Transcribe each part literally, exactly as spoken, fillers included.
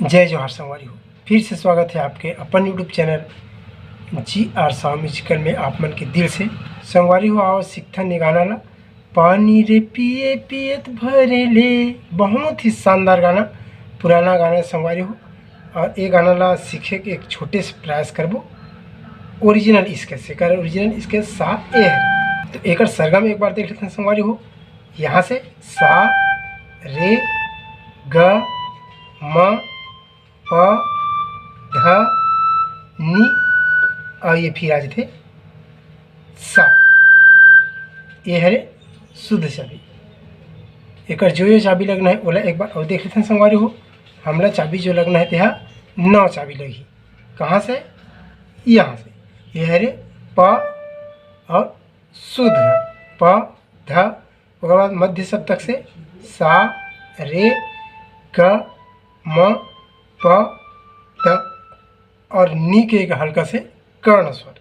जय जोहार संगवारी हो, फिर से स्वागत है आपके अपन YouTube चैनल जी आर साव म्यूजिकल में। आप मन के दिल से संगवारी हो, आओ सीखथन ये गाना ला, पानी रे पिए पियत भरे ले। बहुत ही शानदार गाना, पुराना गाना है संगवारी हो। और ये गाना ला सीखे के एक छोटे से प्रयास करबो। ओरिजिनल स्केल से कर, ओरिजिनल स्केल सा ए है। तो एकर सरगम एक बार देख लेथन संगवारी हो। यहाँ से सा, रे, ग, म, प, ध, नी, और ये फिर आ जाते सा। ये हरे शुद्ध चाबी। एकर जो जो चाबी लगना है, ओला एक बार और देख लेथन संगवारी हो। हमला चाबी जो लगना है, तेहा नौ चाबी लगही। कहाँ से? यहाँ से। ये हरे प और शुद्ध ध, प, ध, ओकर बाद मध्य सप्तक से सा, रे, ग, म, प, ध और नी के एक हल्का से कर्ण स्वर।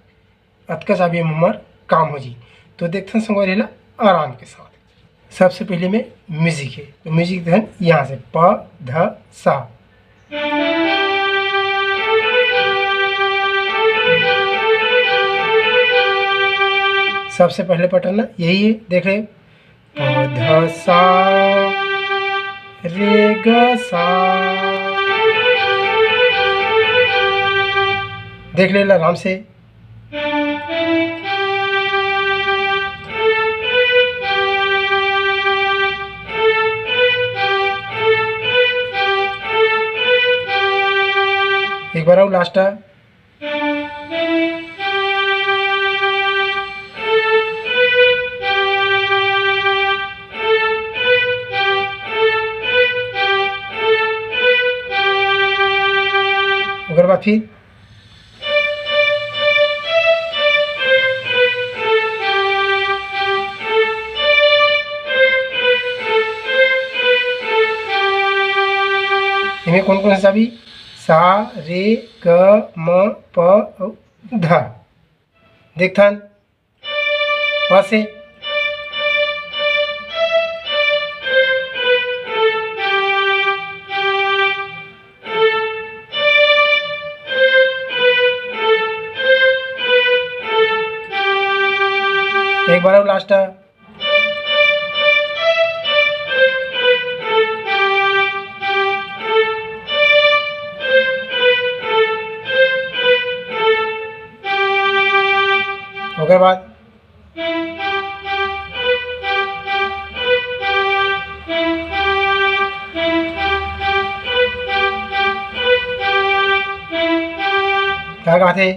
अतका चाबी में हमर काम हो जी। तो देखथन संगवारी ला आराम के साथ। सबसे पहले में म्यूजिक है, तो म्यूजिक देखन यहाँ से प, ध, सा। सबसे पहले पैटर्न ना यही है, देख रहे, प, ध, सा, रे, ग, सा। देख ले आराम से। एक बार और लास्ट। ओकर बाद फिर एमे कौन कौन सा चाबी? सा, रे, ग, म, प अउ ध। देखथन, प से। एक बार और लास्ट। ओकर बाद का कहथे?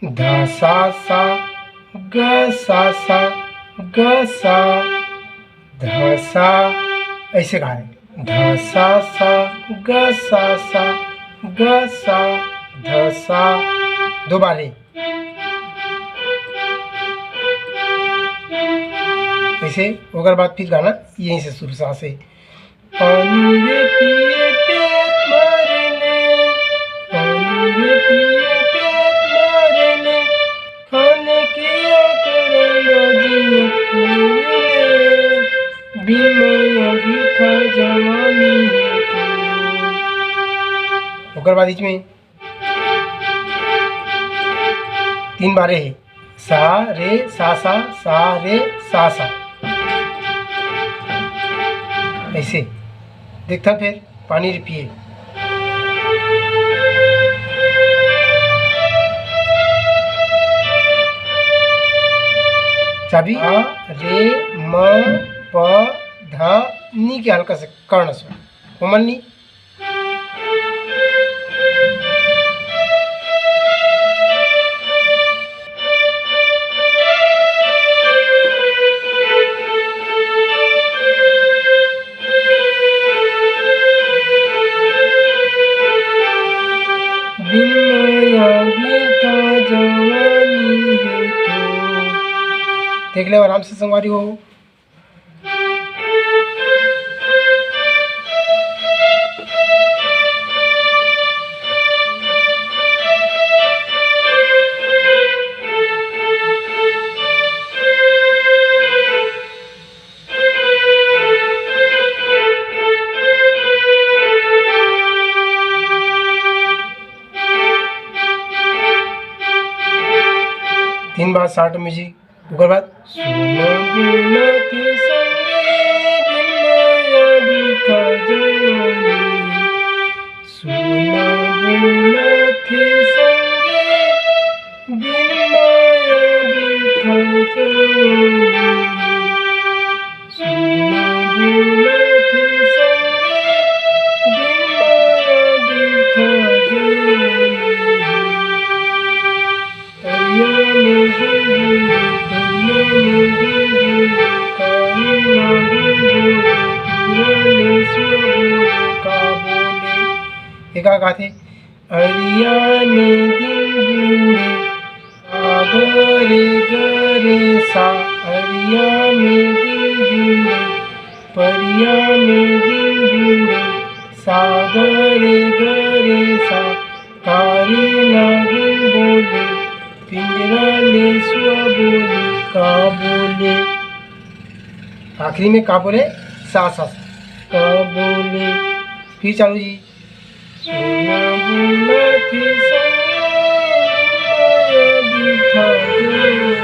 ध सा सा, ग सा सा, ग सा, ध सा, ऐसे गा रहे। ध सा सा, ग सा सा, ग सा, ध सा। दो बार है। ऐसे ओकर बाद फिर गाना यहीं से शुरू, सा से। पानी रे पिए पेट भरे ले, पानी रे पिए पेट भरे ले, खाने की आकर राजी अकेले, बिन माया भी था जवानी है तू। ओकर बाद बीच में तीन बारे है, सा रे सा सा, सा रे सा सा। ऐसे देखथन फिर पानी रे पिए। चाबी आ, रे, म, प, ध, नी के हल्का से कर्ण स्वर। कोमल नी। बिन माया बिरथा जवानी है तो। देख ले आराम से संगवारी हो। हाँ, शांत music। ओकर बाद सुन बोलत हे संगी, बिन माया बिरथा जवानी। सुन बोलत हे संगी, बिन माया बिरथा जवानी। सुन बोलत हे संगी, बिन माया बिरथा जवानी। अरिया में गुनगुन, अरिया में गुनगुन, काली नागिन बोले, पिंजरा ले सुआ बोले, का बोले। ये का गाथे? अरिया में दिन बूढ़े, सा ग रे ग रे सा, अरिया में दिन बूढ़े, परिया में दिन बूढ़े, सा ग रे ग रे सा, काली नागिन बोले, पिंजरा ले सुआ बोले, का बोले। आखिरी में का बोले? सा, सा, सा। का बोले। फिर चालू जी। सुन बोलत हे संगी, बिन माया बिरथा जवानी।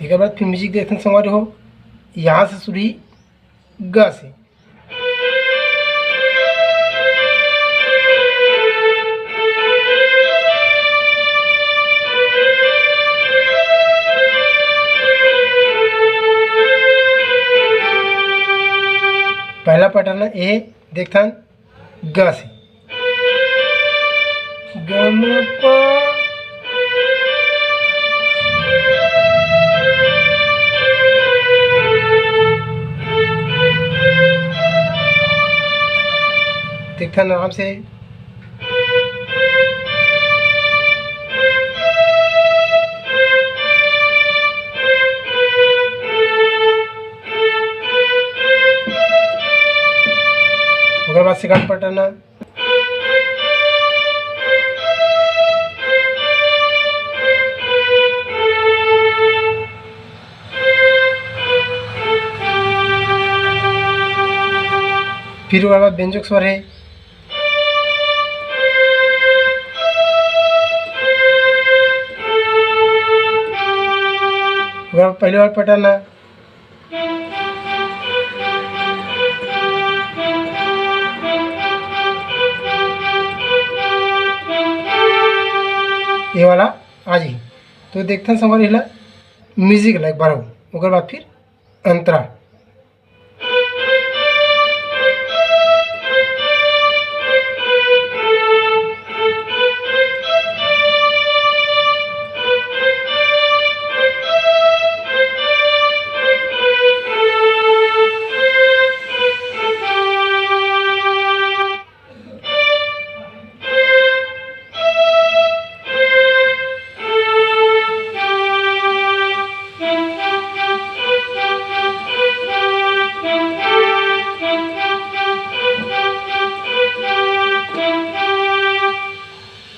एकर बाद फिर music देखथन संगवारी हो, यहाँ से शुरू ही ग से। पहला pattern ए देखथन ग से। ग म प। देखथन आराम से। ओकर बाद second pattern ना। फिर ओकर बाद व्यंजक स्वर है। ओकर बाद पहले वाला pattern ना। ये वाला आ जाही। तो देखथन संगवारी ला music ला एक बार अउ, ओकर बाद फिर अंतरा।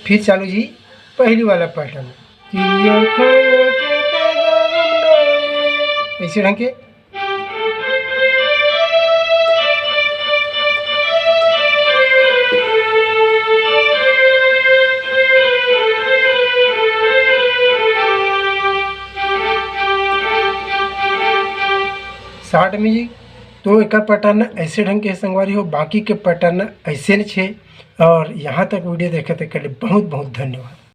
फिर चालू जी, पहली वाला pattern। ऐसे ढंग के। Short music। तो एकर pattern ऐसे ढंग के संगवारी हो, बाकी के pattern ऐसे न छे। और यहाँ तक video देखे तेकर लिए बहुत बहुत धन्यवाद।